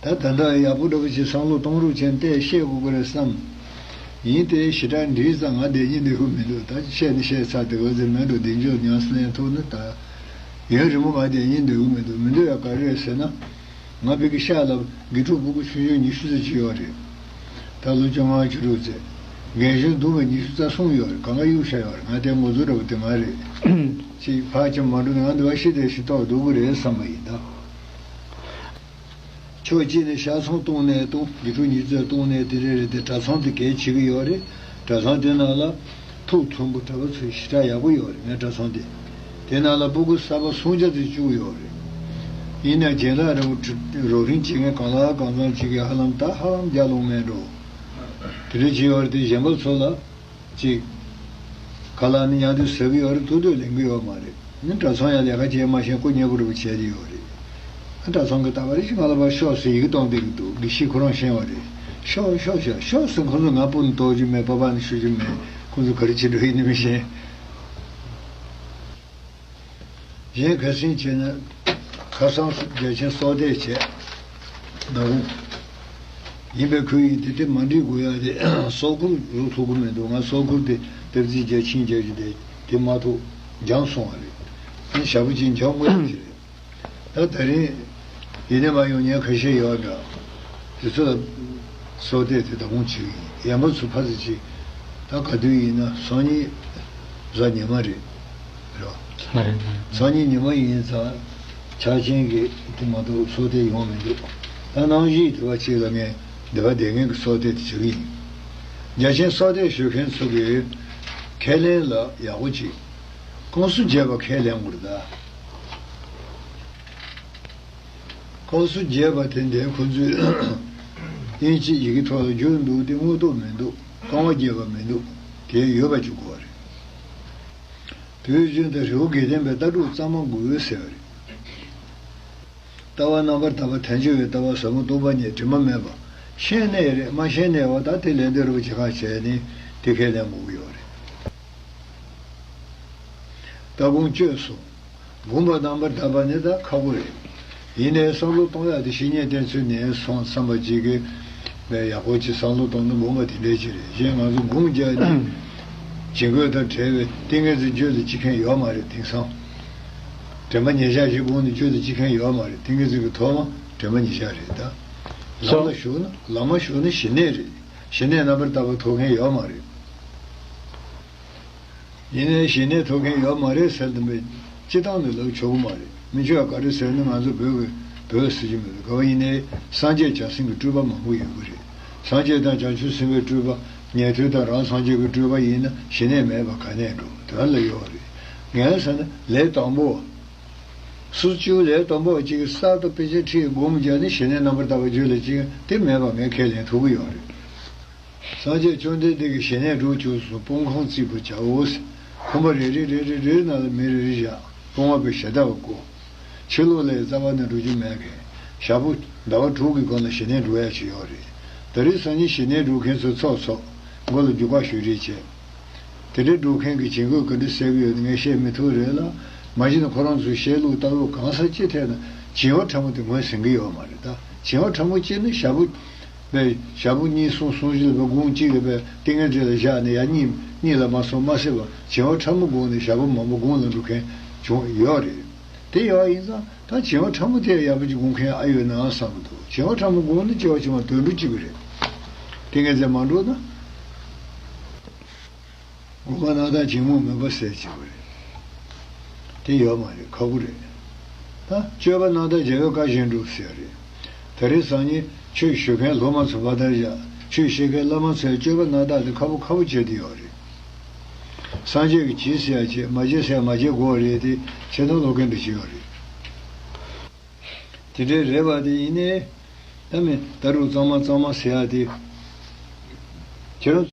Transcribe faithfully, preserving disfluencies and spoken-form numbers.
ད་ད་ལྟ་ཡག་པོ་འདྲ་པོ་ཅིག་བསམ་བློ་གཏོང་རོགས་བྱས་ཏེ་བཤད་དགོས་ཀྱི་རེད་བསམ། ཡིན་ཏེ་ཞེ་དྲག་འདྲིས་ཙང་ང་བསྡད་སྙིང་འདོད་ཀྱི་མི་འདུག་ད་བཤད་ནི་བཤད་ཚར་དེ་ག་ཚོད་མེད་འགྲོ་བདེ་འཇོག་ཉམས་སུ་ལེན་ཐུབ་ན་ད། ཡུན་རིང་པོ་ང་བསྡད་སྙིང་འདོད་ཀྱི་མི་འདུག་མི་འདོད་ཡ་ག་རེ་རེད་ཟེར་ན། ང་ཕ་གི་ཤག་ལ་དགེ་ཕྲུག་ཕྲུ་གུ་ཆུང་ཆུང་ཉི་ཤུ་ཙམ་ཅིག་ཡོད་རེད། ད་ལོ་བཅོ་ལྔ་བཅུ་དྲུག་ཙམ། རྒན་གཞོན་བསྡོམས་པས་ཉི་ཤུ་རྩ་གསུམ་ཡོད་རེད། གང་ག་གཡུག་བཞག་ཡོད་རེད། ང་དེ་ངོ་ཚ་འདྲ་པོ་དེ་ང་རེད། ཅིག་ཕར་ཅིག་མ་འགྲོ་ན་ང་འདི་བ་ཤི་དེ་ཤི་ཐོག་འདུག་གི་རེད་བསམ་པ་ཡིན་ད། ཕྱོགས་གཅིག་ནས་ཤག་ཚང་བཏུང་ནས་བཏུང་། དགེ་ཕྲུག་ཉི་ཤུ་ཙམ་བཏུང་ནས་དེ་རེད་རེད་དེ། གྲྭ་ཚང་དེ་གལ་ཆེ་གི་ཡོད་རེད། གྲྭ་ཚང་དེ་ནང་ལ་ཐུགས་མཐུན་པོ་གྲྭ་པ་ཚོ་ཞེ་དྲག་ཡག་པོ་ཡོད་རེད། ངའི་གྲྭ་ཚང་དེ། དེ་ནང་ལ་ཕྲུ་གུ་གསར་པ་སུམ་བརྒྱ་ཙམ་བཅུག་ཡོད་རེད། ཡིན་ན་རྒན་ལགས་རེ་བོ་རོགས་རམ་བྱེད་མཁན་གང་ལ་གང་འཚམ་ཅིག་གིས་ཧ་ལམ་ད་ཧ་ལམ་རྒྱག་ལོང་མེད་འགྲོ། དེ་འདྲ་བྱེད་ཡོད་རེད་དེ། གཞན་པ་ཚོ་ལ་ཅིག་ཁ་ལག་ནི་ཉར་དུས་ཟ་གི་ཡོད་རེད། ཐུག་དུས་ལེན་གི་ཡོད་མ་རེད། ནི་གྲྭ་ཚང་ཡང་ལས་ཀ་བྱེད་མ་ཤེས་སྐུ་མཉེལ་པོ་རུ་བྱས་ཏེ་ཡོད་རེད། ཨ་གྲྭ་ཚང་གི་ལྟ་བ་རེ་ཞིག་ང་ལ་ཕར་ཤོག་ཟེར་ཡི་གེ་གཏོང་བསྡད་ཀྱི་འདུག་དགེ་བཤེས་ཁོ་རང་ཤེས་པ་རེད། ཤོག་ཤོག་ཤོག་ཤོག་ཟེར། ཁོ་ཚོ་ང་སྤུན་གཏོགས་རྒྱུ་མེད། པ་ཕ་ནི་ཞུ་རྒྱུ་མེད། ཁོ་ཚོ་ག་རེ་བྱེད་འགྲོ་ཡིན་ནི་མི་ཤེས། གཞན་ཁ་སང་བྱས་ན་ཁ་སང་རྒྱལ་ཆེན་སྲོག་གཏད་བྱས། ནག་ཁུང་ཡིན་པའི་ཁུལ་ཡིན་དེ་དེ་མ་འགྲིག་དགོས་ཡ་དེ་སྲོག་ཁུར་རུ་ཐུག་གི་མི་འདུག་ང་སྲོག་ཁུར་དེ་སྟབས་རྩིས་རྒྱ་ཆིན་རྒྱ་རྒྱུ་དེ་དེ་མ་ཐུག་འགྱངས་སོང་བ་རེད། ཨ་ཞག་པོ་གཅིག་འགྱངས་དགོས་ཡ་ཅི་རེད། ད་ད་རིང་ཡིན་ནས་མ་ཡོང་མཁན་ཁ་ཤས་ཡོད་འདྲ། དེ་ཚོ་ལ་སྲོག་གཏད་དེ་ད་དགོང་བྱེད་ཀྱི་ཡིན། ཡན་པ་ཚོ་ཕ་ཚོ་ཅིག་ད་ག་དུས་ཡིན་ན་སང་ཉིན་གཟའ་ཉི་མ་རེད། རེད་བ། ལགས་རེད་ལགས། སང་ཉིན་ཉི་མ་ཡིན་ཙང་ཕྱག་ཆེན་གྱི་དེ་མ་གཏོགས་སྲོག་གཏད་ཡོང་མི་འདུག་ད་གནམ་གཤིས་དེ་བ་ཅིག་ལ་ངས་འདི་པར་བསྡད་མཁན་གྱི་སྲོག་གཏད་དེ་བྱེད་ཀྱི་ཡིན། རྒྱལ་ཆེན་སྲོག་གཏད་ཞུ་མཁན་ཚོ་གིས་ཁས་ལེན་ལ་ཡག་པོ་ཅིག་སྐབས་སུ་བརྗེས་པ་ཁས་ལེན་དགོས་རེད་ད། སྐབས་སུ་བརྗེས་པ་དེ་འདྲའི་ཁོ་ཚོས་དབྱིན་ཇི་ཡི་གེ་ཐོག་ལ་བསྒྱུར་འདུག་དེ་དངོས་ཐོག་མི་འདུག་རྐང་པ་བརྒྱབ་པ་མི་འདུག་དེ་ཡོད་པ་བཅུག་དགོས་རེད། དུས་རྒྱུན་དུ་རི་བོ་དགེ་ལྡན་པའི་ལྟ་གྲུབ་གཙང་མ་དགོས་ཟེར་བ་རེད། ལྟ་བ་རྣམ་པར་དག་པ་དལ་འབྱོར་བའི་ལྟ་བ་ཟབ་མོ་སྟོང་པ་ཉིད་དྲི་མ་མེད་པ། ཤེས་ནས་རེད། མ་ཤེས་ནས་བ་ད་དེ་ལས་འདོད་རུ་བྱེད་ཁ་བྱས་ནས་དེ་ཁས་ལེན་དགོས་ཀྱི་ཡོད་རེད། ལྟ་སྒོམ་སྤྱོད་གསུམ། སྒོམ་པ་རྣམ་པར་དག་པ་ནི་ད་ཁག་པོ་རེད། ཡིན་ནའི་བསམ་བློ་གཏོང་ཡག་དེ་བཤེས་གཉེན་བསྟེན་ཚུལ་ནས་སོང་བསམ་པ་ཅིག་གིས་ཡག་པོ་ཅིག་བསམ་བློ་གཏོང་ན་སྒོམ་པ་དེ་འདྲའི་ཅིག་རེད། གཞན་ང་ཚོ་སྒོམ་རྒྱག་ནི་བྱིང་རྒོད་དང་བྲལ་བའི་ཏིང་ངེ་འཛིན་རྒྱུད་ལ་སྐྱེ་མཁན་ཡོད་མ་རེད། དེང་སང་དྲན་པ་ཉེར་བཞག་ཞིག་སྒོམ་ནས་རྒྱུད་ལ་སྐྱེ་མཁན་ཡོད་མ་རེད། ཏིང་ངེ་འཛིན་གྱི་ཐོག་མ་དྲན་པ་ཉེར་བཞག་རེད་ད། ལམ་ལ་ཞུགས་ན་ལམ་མ་ཞུགས་ན་ཞི་གནས་རེད། ཞི་གནས་རྣམ་པར་དག་པ་ཐོབ་མཁན་ཡོད་མ་རེད། ཡིན་ནའི་ཞི་གནས་ཐོབ་མཁན་ཡོད་མ་རེད་ཟེར་དུ་མེད། སྤྱི་བཏང་ནས་ལབ་ཆོག་གི་མ་རེད། མི་ཆོག་ག་རེ་ཟེར་ན་ང་ཚོ་བོད་ཀྱི་བོད་ཟེར་གྱི་མི་འདུག་ག་བ་ཡིན་ནའི་སངས་རྒྱས་བྱང་སེམས་ཀྱི་སྤྲུལ་པ་མང་པོ་ཡོད་ཀྱི་རེད། སངས་རྒྱས་དང་བྱང་ཆུབ་སེམས་དཔའི་སྤྲུལ་པ་ཉན་ཐོས་དང་རང་སངས་རྒྱས་ཀྱི་སྤྲུལ་པ་ཡིན་ན་ཞི་གནས་མེད་པ་ག་ནས་འགྲོ། དོན་ལ་ཡོད་རེད། ངས་ཟེར་ན་ལས་དང་པོ། སུ་བཅུ་ལས་དང་པོ་གཅིག་གསར་དུ་དཔེ་ཆ་ཁྲིད་སྒོམ་རྒྱག་ནས་ཞི་གནས་རྣམ་པར་དག་པ་རྒྱུད་ལ་སྐྱེ་དེ་མེད་པ་ངས་ཁས་ལེན་ཐུབ་ཀྱི་ཡོད་རེད། སངས་རྒྱས་བཅོམ་ལྡན་འདས་ཀྱིས་ཞི་གནས་དྲུག་བཅུ་གསུམ་དཔུང་ཁམས་བརྩིགས་པར་བྱའོ། ཁང་པ་རེ་རེ་རེ་རེ་རེའི་ནང་ལ་མི་རེ་རེ་བཞག་དཔུང་བ་པའི་ཞལ་ཏ་བ་བསྐོ། ཕྱི་ལོགས་ལ་རྩ་བ་ནས་འགྲོ་རྒྱུ་མེད་མཁན། ཞག་པོ་ཟླ་བ་དྲུག་གི་གོང་ལ་ཞི་གནས་འགྲོ་ཡ་ཞིག་ཡོད་རེད། ད་རེས་སང་ཉིན་ཞི་གནས་འགྲོ་མཁན་ཚོ་ཚོགས་ཚོགས་མགོ་ལ་རྒྱུག་པ་ཞུ་རེས་བྱས། དེ་འདྲའི་འགྲོ་མཁན་གྱི་བྱིང་རྒོད་ག་འདྲ་སེལ་གྱི་ཡོད་ན་ངས་བཤད་མི་ཐུབ་རེད་ལ། མ་གཞི་ནས་ཁོ་རང་ཚོའི་བཤད་ལུགས་ལྟ་ལུགས་གང་ས་ཅི་ཐད་ན་བྱིང་བ་ཕྲ་མོ་དེ་ངོས་ཟིན་གྱི་ཡོད་མ་རེད་ད། བྱིང་བ་ཕྲ་མོ་སྐྱེས་ན་ཞག་པོ་པའི་ཞག་པོ་གཉིས་གསུམ་གསུམ་བཞི་ལ་པའི་དགུང་གཅིག་ལ་པའི་ཏིང་ངེ་འཛིན་ལ་བཞག་ནས་ཡང་གཉིད་གཉིད་ལ་མ་སོང་མ་སད་པར་བྱིང་བ་ཕྲ་མོ་སྒོམ་ནས་ཞག་པོ་མང་པོ་དགུང་ལ་འགྲོ་མཁན་བྱུང་ཡོད་རེད། དེ་ཡོད་ཡིན་ཙང་ད་བྱིང་བ་ཕྲ་མོ་དེ་ཡག་པོ་ཅིག་སྒོམ་མཁན་ཨ་ཡོད་ན་བསམ་གྱི་འདུག་བྱིང་བ་ཕྲ་མོ་སྒོམ་ན་སྐྱེ་བ་ཕྱི་མ་དོན་གྲུབ་སྐྱེ་གི་རེད། ཏིང་ངེ་འཛིན་མ་འགྲོ་ན། སྒོམ་པ་རྣམ་དག་བྱིང་རྨུགས་མུན་པ་སེལ་བྱེད་པ་རེད། དེ་ཡོད་མ་རེད། ཁག་པོ་རེད། ད་སྤྱོད་པ་རྣམ་དག་རྒྱལ་བའི་བཀའ་བཞིན་སྒྲུབ་ཟེར་རེད། ད་རེས་སང་ཉིན་ཆོས་ཞུ་མཁན་སློབ་མ་ཚོ་བ་དར་བཞག་ཆོས་བཤད་མཁན་བླ་མ་ཚོས་སྤྱོད་པ་རྣམ་དག་དེ་ཁག་པོ་ཁག་པོ་བྱེད་དེ་ཡོད་རེད། སངས་རྒྱས་ཀྱིས་བྱེད་ཟེར་ཡ་བྱེད། མ་བྱེད་ཟེར་ཡ་མ་བྱེད་དགོས་རེད་དེ་ཆེ་མཐོང་སློབ་མཁན་འདྲ་ཞིག་ཡོད་རེད། དེ་འདྲའི་རེད་པ་དེ་ཡིན་ནའི་ད་མི་ད་རུང་གཙང་མ་གཙང་མ་ཟེར་ཡ་དེ་ཁྱེད་རང་